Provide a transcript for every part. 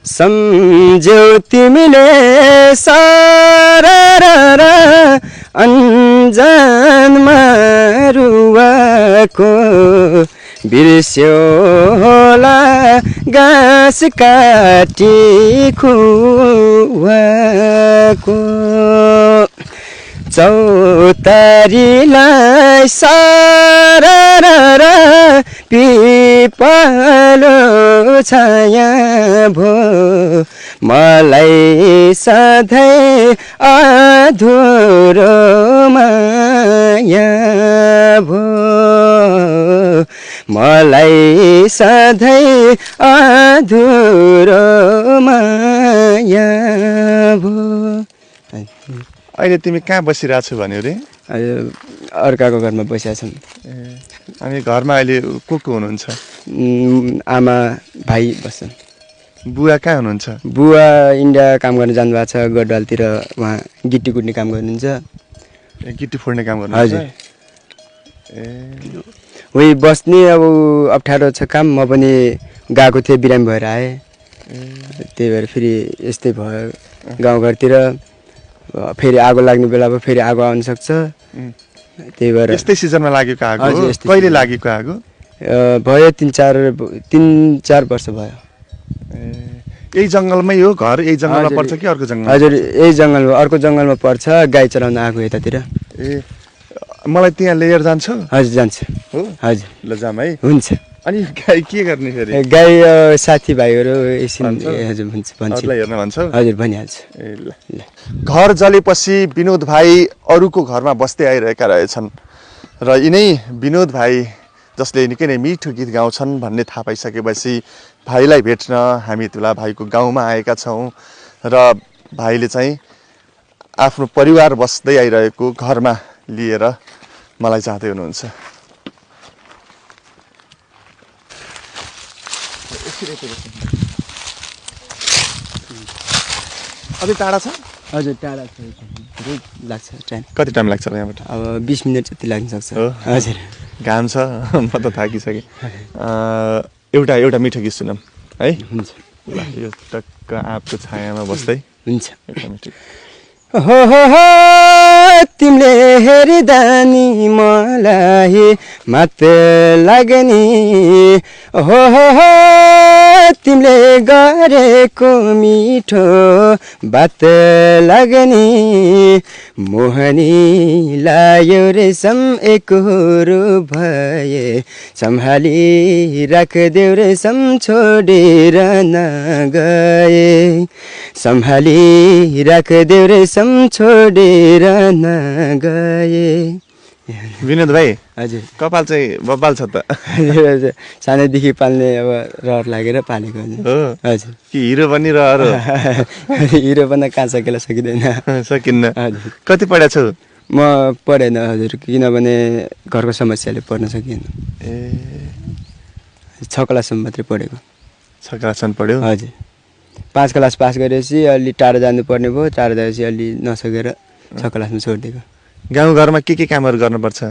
सम्झ्यौ तिमीले सरर अन्जानमा रुवाको बिर्स्यौ होला घाँस काटी खुवाको चौतारीलाई सरर पिपलो छाया भो मलाई सधैँ अधुरो माया भो मलाई सधैँ अधुरो माया भो। अहिले तिमी कहाँ बसिरहेछौ भन्यो रे? अर्काको घरमा बसिरहेको छौँ। अनि घरमा अहिले को हुनुहुन्छ? आमा भाइ बस्छन्। बुवा कहाँ हुनुहुन्छ? बुवा इन्डिया काम गर्न जानुभएको छ गडवालतिर, उहाँ गिट्टी कुट्ने काम गर्नुहुन्छ। गिट्टी फोड्ने काम गर्नुहुन्छ? हजुर। उही बस्ने अब अप्ठ्यारो छ काम, म पनि गएको थिएँ बिरामी भएर आएँ, त्यही भएर फेरि यस्तै भयो। गाउँघरतिर फेरि आगो लाग्ने बेला भयो, फेरि आगो आउन सक्छ, त्यही भएर। यस्तै सिजनमा लागेको आगो? कहिले लागेको आगो? भयो 3-4 वर्ष भयो। यही जङ्गलमै हो घर? यही जङ्गलमा पर्छ कि अर्को जङ्गल? हजुर यही जङ्गलमा, अर्को जङ्गलमा पर्छ। गाई चराउन आएको यतातिर। ए मलाई त्यहाँ लिएर जान्छ? हजुर जान्छ। हो हजुर ल जाम है। हुन्छ। अनि गाई के गर्ने फेरि? गाई साथीभाइहरू एकछिन हजुर हुन्छ भन्छ हेर्न भन्छौ? हजुर भनिहाल्छ। ए ल। घर जलेपछि विनोद भाइ अरूको घरमा बस्दै आइरहेका रहेछन् र यिनै विनोद भाइ जसले निकै नै मिठो गीत गाउँछन् भन्ने थाहा पाइसकेपछि भाइलाई भेट्न हामी तुला भाइको गाउँमा आएका छौँ र भाइले चाहिँ आफ्नो परिवार बस्दै आइरहेको घरमा लिएर मलाई जाँदै हुनुहुन्छ। अझै टाढा छ? हजुर टाढा छ, लाग्छ टाइम। कति टाइम लाग्छ यहाँबाट? अब 20 मिनट जति लाग्न सक्छ। हजुर। घाम छ, म त थाकिसकेँ। एउटा मिठो गीत सुनौँ है? हुन्छ। ल यो टक्क आँपको छायामा बस्दै हुन्छ। एउटा मिठो। हो तिमीले हेर्दा नि मलाई मात लाग्ने, हो तिमीले गरेको मिठो बात लाग्ने, मोहनी लायो रेशम एकहोरो भए, सम्हाली राखदेऊ रेशम छोडेर नगए, सम्हाली राखदेऊ रेशम छोडेर नगए। विनोद भाइ हजुर कपाल चाहिँ बब्बाल छ त? सानैदेखि पाल्ने अब रहर लागेर पालेको हो। हजुर। कि हिरो पनि रहर हो? हिरो बन्न कहाँ सकेला सकिँदैन। सकिन्न। हजुर। कति पढाएको छौ? म पढेन हजुर, किनभने घरको समस्याले पढ्न सकिएन। ए 6 क्लाससम्म मात्रै पढेको। 6 क्लाससम्म पढ्यौ? हजुर। 5 क्लास पास गरेपछि अलि टाढो जानुपर्ने भयो, टाढो जाएपछि अलि नसकेर 6 क्लासमा छोडिदिएको। गाउँघरमा के कामहरू गर्नुपर्छ?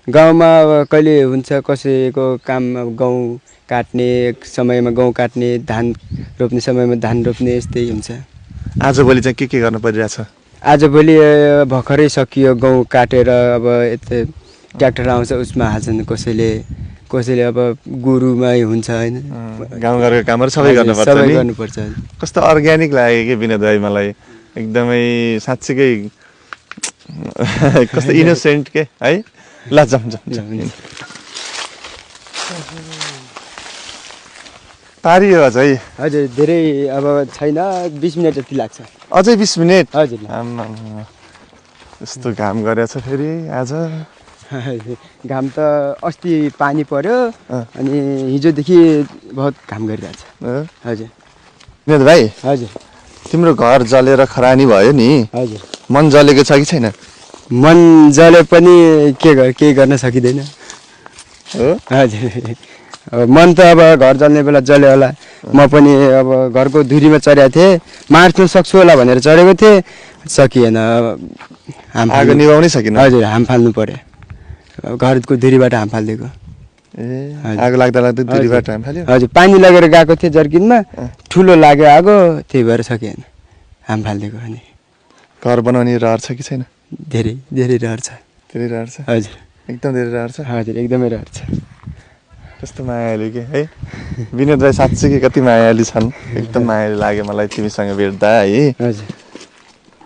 गाउँमा अब कहिले हुन्छ कसैको काम, अब गहुँ काट्ने समयमा गहुँ काट्ने, धान रोप्ने समयमा धान रोप्ने, यस्तै हुन्छ। आजभोलि चाहिँ के गर्नु परिरहेछ? आजभोलि भर्खरै सकियो गहुँ काटेर, अब यता ट्र्याक्टर आउँछ उसमा हाल्छन्, कसैले अब गोरुमै हुन्छ होइन। गाउँघरको कामहरू सबै गर्नुपर्छ नि? सबै गर्नुपर्छ। कस्तो अर्ग्यानिक लाग्यो कि विनोद भाइ मलाई, एकदमै साँच्चीकै कस्तो इनोसेन्ट के है? ल जाम। पारियो अझै? हजुर धेरै अब छैन, 20 मिनट जति लाग्छ। अझै 20 मिनट? हजुर। यस्तो घाम गरेछ फेरि आज। घाम त अस्ति पानी पर्यो अनि हिजोदेखि बहुत घाम गरिरहेछ। हजुर। विनोद भाइ हजुर तिम्रो घर जलेर खरानी भयो नि? हजुर। मन जलेको छ कि छैन? मन जले पनि केही गर्न सकिँदैन। हो? हजुर। मन त अब घर जल्ने बेला जल्यो होला, म पनि अब घरको धुरीमा चढेको थिएँ, मार्नु सक्छु होला भनेर चढेको थिएँ, सकिएन। आगो निभाउनै सकिन? हजुर हाम फाल्नु पर्यो, घरको धुरीबाट हाम फालिदिएको। ए आगो लाग्दा लाग्दै दुरीबाट टाइम फाल्यो हजुर पानी लगेर गएको थिएँ जर्किनमा ठुलो लाग्यो आगो त्यही भएर सकेन हाम फालिदिएको अनि घर बनाउने रहर छ कि छैन धेरै धेरै रहर छ धेरै रहर छ हजुर एकदम धेरै रहर छ हजुर एकदमै रहर छ कस्तो मायालु के है विनोद भाइ साँच्चै कति मायालु छन् एकदम मायालु लाग्यो मलाई तिमीसँग भेट्दा है हजुर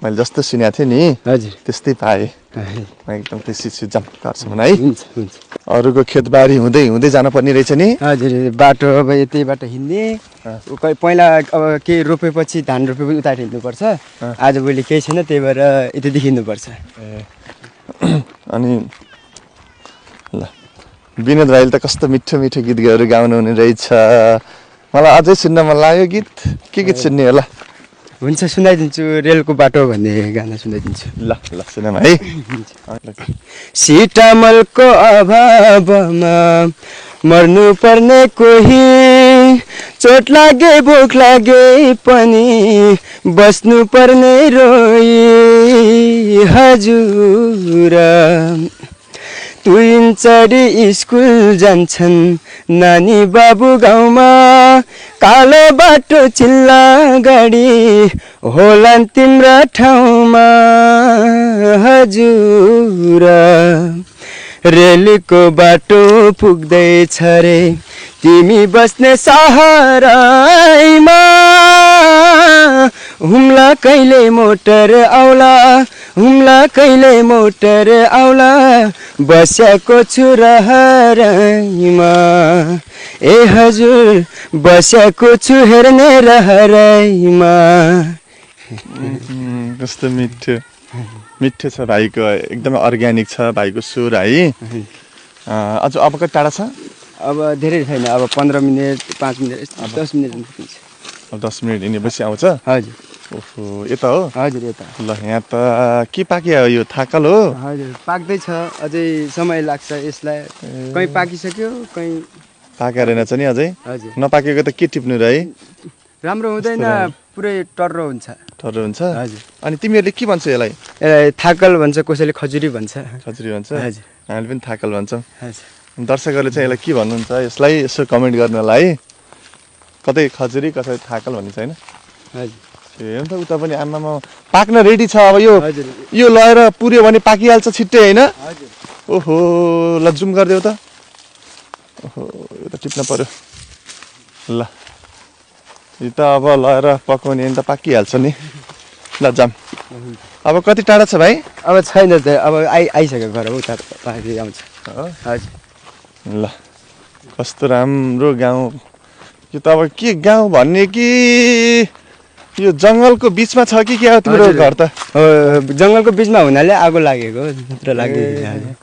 मैले जस्तो सुनेको थिएँ नि हजुर त्यस्तै पाएँ म एकदम खुसी छु जाम गर्छौँ है हुन्छ हुन्छ अरूको खेतबारी हुँदै हुँदै जानुपर्ने रहेछ नि हजुर बाटो अब यतैबाट हिँड्ने पहिला अब केही रोपेपछि धान रोपेपछि उता हिँड्नुपर्छ आजभोलि केही छैन त्यही भएर यतैदेखि हिँड्नुपर्छ अनि ल विनोद भाइले त कस्तो मिठो मिठो गीतहरू गाउनु हुने रहेछ मलाई अझै सुन्न मन लाग्यो गीत के गीत सुन्ने होला हुन्छ सुनाइदिन्छु रेलको बाटो भन्ने गाना सुनाइदिन्छु ल ल सुनौँ है सिटामलको अभावमा मर्नु पर्ने कोही चोट लागे भोक लागे पनि बस्नु पर्ने रोई हजुर तुइन चढी स्कुल जान्छन् नानी बाबु गाउँमा कालो बाटो चिल्ला गाडी होलान् तिम्रा ठाउँमा हजुर रेलको बाटो पुग्दैछ रे तिमी बस्ने सहरैमा हुम्ला कहिले मोटर आउला हुम्ला कहिले मोटर आउला बस्याको छु रहरैमा ए हजुर बस्याको छु हेर्ने रहरैमा कस्तो मिठो मिठो छ भाइको एकदमै अर्ग्यानिक छ भाइको सुर है अझ अब कति टाढा छ अब धेरै छैन अब 15 मिनट 5 मिनट 10 मिनट पुग्छ अब 10 मिनट हिँडेपछि आउँछ हजुर ओहो यता हो हजुर यता ल यहाँ त के पाक्यो यो थाकल हो हजुर पाक्दैछ अझै समय लाग्छ यसलाई कहीँ पाकिसक्यो कहीँ पाकेर रहेछ नि अझै हजुर नपाकेको त के टिप्नु र है राम्रो हुँदैन पुरै टर्रो हुन्छ ठर्रो हुन्छ हजुर अनि तिमीहरूले के भन्छौ यसलाई यसलाई थाकल भन्छ कसैले खजुरी भन्छ खजुरी भन्छ हजुर हामीले पनि थाकल भन्छौँ हजुर दर्शकहरूले चाहिँ यसलाई के भन्नुहुन्छ यसलाई यसो कमेन्ट गर्नु होला है कतै खजुरी कसै थाकल भन्ने छैन हजुर हेर्नु त उता पनि आमामा पाक्न रेडी छ अब हजुर यो लगाएर पुर्यो भने पाकिहाल्छ छिट्टै होइन हजुर ओहो ल जुम गरिदेऊ त ओहो यो त टिप्न पर्यो ल यो त अब लगाएर पकाउने भने त पाकिहाल्छ नि ल जाम अब कति टाढा छ भाइ अब छैन त अब आइसक्यो घर उता पाखि आउँछ हजुर ल कस्तो राम्रो गाउँ यो त अब के गाउँ भन्ने कि यो जङ्गलको बिचमा छ कि क्या हो तिम्रो घर त जङ्गलको बिचमा हुनाले आगो लागेको नत्र लाग्दैन